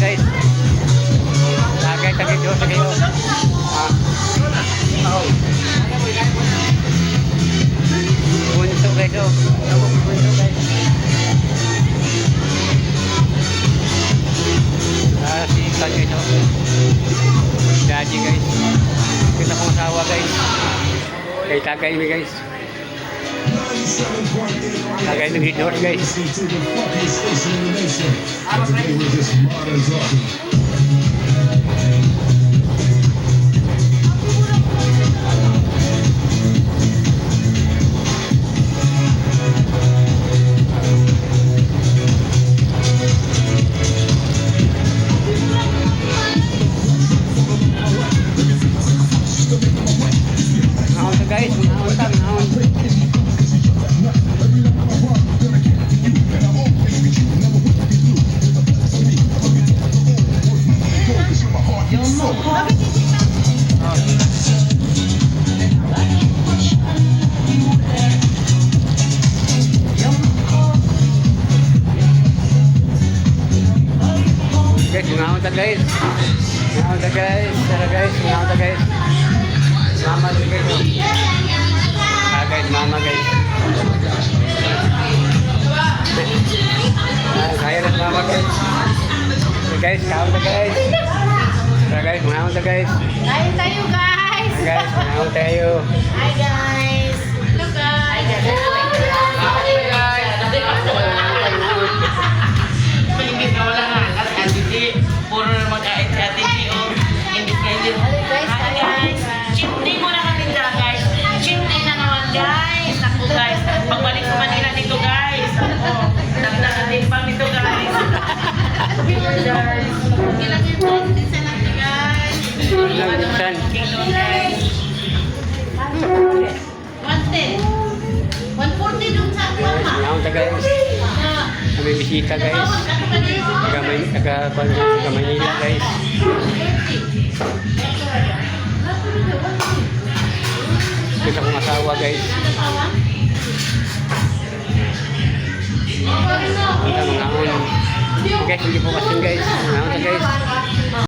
guys. Tagay, tagay, Diyos, tagay, oh. Ah. Oh. Bunso guys, oh. Bunso guys. Ah, si Tan guys, oh. Daddy guys. Kita kong asawa guys. Kay tagay mi guys. Tagay mi guys guys. Listening to the funkiest station in the nation. And today we're just modern talking. Mga ta guys, mga ta, mga. Guys, mga ta guys. Mga ta guys, tara guys, mga ta guys. Mama din guys. Oh. Ah guys, mama guys. Ah, kaya na mama guys. Okay, guys, kaon ta guys. Tara guys, mga ta guys. Kain tayo, guys! Guys, mga tayo. Hi, guys! Hello, guys! Hindi na wala nga. At Ate G, puro na magkain si Ate G, oh. Hindi kayo. Guys, Hi, guys. Cheat day muna kami dyan, guys. Cheat day na naman, guys. Ako, guys. Pagbalik sa Manila nito, guys. Ako. Dagdagan din pa nito, guys. Guys. Ilang yung guys, minsan natin, guys. Ilang minsan. Guys. 110. 140 dun sa mama. Mga ta guys. Kami bisita guys. Taga May taga taga Manila guys. Kita kong asawa guys. Mga mga on. Guys, hindi po kasi guys. Mga on ta guys.